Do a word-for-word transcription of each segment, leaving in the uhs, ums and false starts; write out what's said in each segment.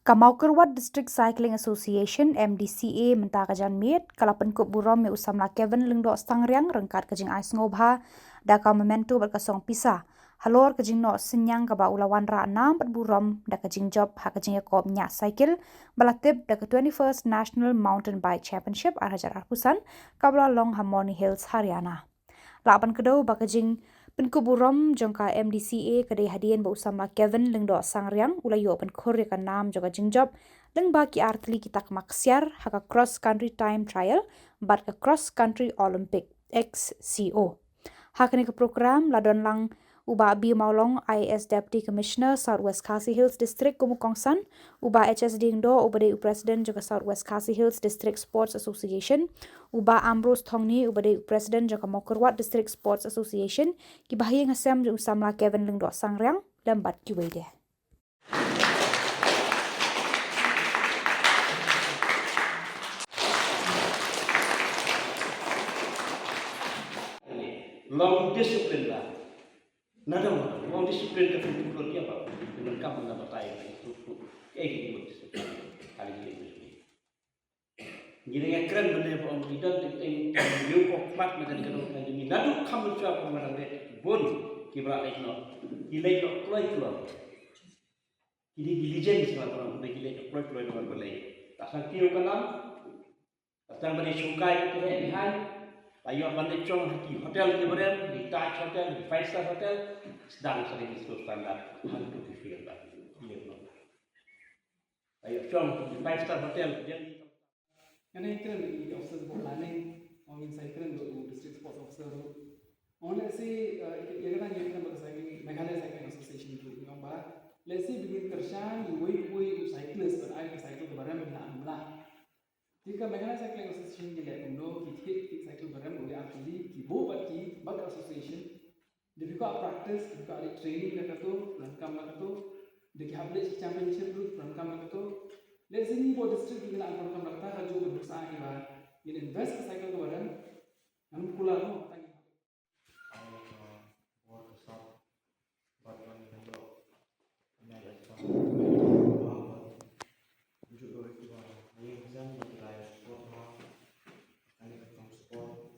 Ka Mawkyrwat District Cycling Association, M D C A, mynta ka janmiet ka la pynkup burom ïa u samla Kevin Lyngdoh Sangriang ryngkat ka jingai sngewbha da ka memento bad ka song pisa halor ka jingnoh synñiang kaba u la wanrah nam bad burom da ka jingjop ha ka jingïakop ñiah cycle ba la tip da ka twenty-first National Mountain Bike Championship ar hajar arphew san kaba la long ha Morni Hills, Haryana. Lah ban kdew ba ka jingpynkup burom jong ka M D C A ka dei hadien ba u samla Kevin Lyngdoh Sangriang u la ïoh pynkhur ïa ka nam jong ka jingjop lyngba ki artylli ki takma ksiar ha ka Cross Country Time Trial bad ka Cross Country Olympic, X C O. Ha kane ka program la don lang u Bah B Mawlong, I A S Deputy Commissioner, South West Khasi Hills District, kum u kongsan, u Bah H S Diengdoh uba dei u President jong ka South West Khasi Hills District Sports Association, u Bah Ambrose Thongni uba dei u President jong ka Mawkyrwat District Sports Association, ki bahaïing hasem jong u samla Kevin Lyngdoh Sangriang lem bad kiwei de. Long discipline la. Nada mo, long discipline ka tu tu dia ba. Dengan kamu na batai tu tu. Eh, ini discipline. Kali ini. Ngi dang ïakren mynne ba ong ngi don teng teng ïa u khmat na ka dei ka dong ka jong ngi naduh kham mynshuwa ba ngi dang leit bun kiba la leit noh. Ki leit noh kloi kloi. Ki dei ki legend shuwa ba ong ba ki leit noh kloi kloi namar ba leit. La sangkiew ka nam. La sdang ban ïashongkai ïa ki leit behind. La ïoh ban leit shong ha ki hotel kiba rem, ki Taj Hotel, ki five star hotel. Sdang sa ki sngewthuh standard. Hangtu ki field ba ki leit noh. Ayo, shong, five star hotel, ïa. Ngan ïakren ïa i officer of planning, ong ngin sa ïakren bad u district sports officer ruh. Ong lehse, eh, ïa kata ngin ïakren bad ka cycling, Meghalaya Cycling Association ruh, ong ba lehse ba ngin kyrshan ïa uwei pa uwei u cyclist ban ai ka cycle kaba rem, ïa, amla. Te ka Meghalaya Cycling Association ki leh kumno, ki thied ki cycle ba rem, u leh artylli, ki buh bad ki, bad ka association. Dei phi kwah practice, dei phi kwah leh training la kato, pyndonkam la kato. Dei ki hap leh championship ruh, pyndonkam la kato. Lehse ngi bad district ngi lah ban pyndonkam la kata, ka jong ka nuksa kiba ngin invest ka cycle kaba rem. Ngan kular mo, tang. Ai ka bor ka sap bad ban ïoh. Ïa ka bad ju ïoh kiba ïa ka jam bad ka sport ha. Ani ka kam sport.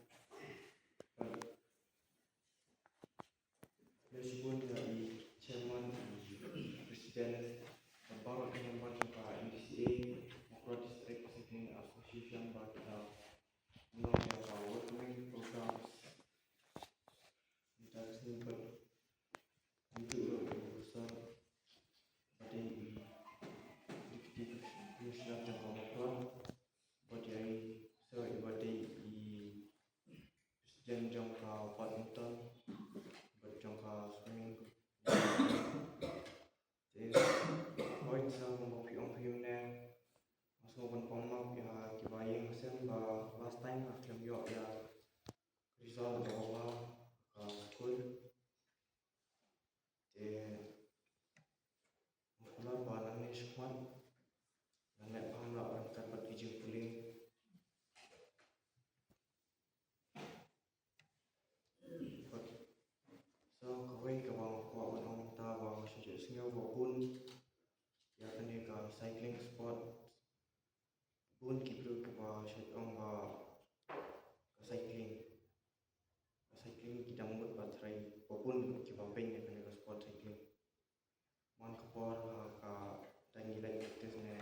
Lehse bun ïa i chairman, i president, bad baroh ki member jong ka M D C A, Mawkyrwat District Cycling Association ba kita nong ïa ka welcoming program. Kita sini bad itu ïa i officer, bad i deputy commissioner jong ka Mawkyrwat, bad ïa i sir, bad i president jong ka badminton, bad jong ka swimming. Te hooid sa kumba phi ong phi mynne, nga sngewbha ban pynmap ïa kiba ïeng hasem ba last time nga khlem ïoh ïa result ba ong ha ka skul. Te nga kular ba nangne shakhmat ngan leh bha noh ryngkat bad ki jingpule. Bad sa kawei kaba nga kwah ban ong mynta ba nga shu ju sngew ba bun ïa kane ka cycling sport. Bun ki briew kiba shu ong ba ka cycling, ka cycling ki dang mut ba trai, ba bun kiba pyn ïa kane ka sport cycling. Man ka por ha ka dang ngi leit practice ne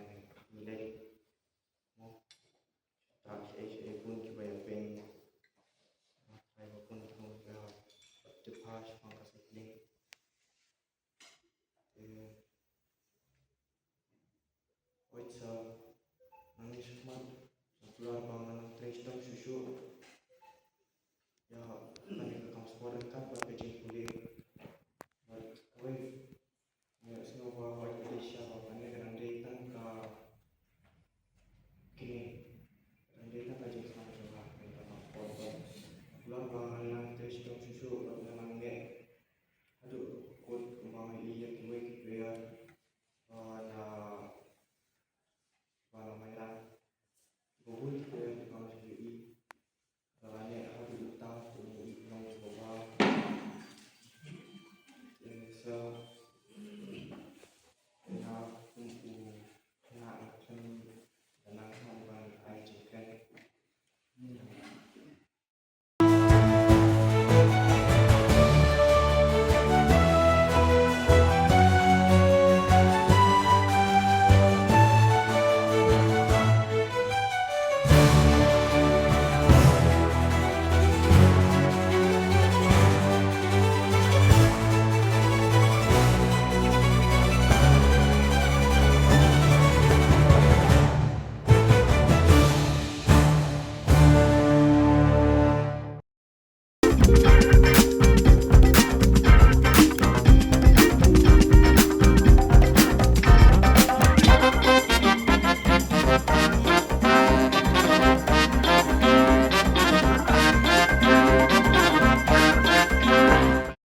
ngi leit mo. Ta shaei shaei bun kiba ïa pyn. Trai ba bun kiba ïa tip ha shaphang ka cycling. Te hooid sa nangne shakhmat nga kular ba ngan nang trei shitom shuh shuh.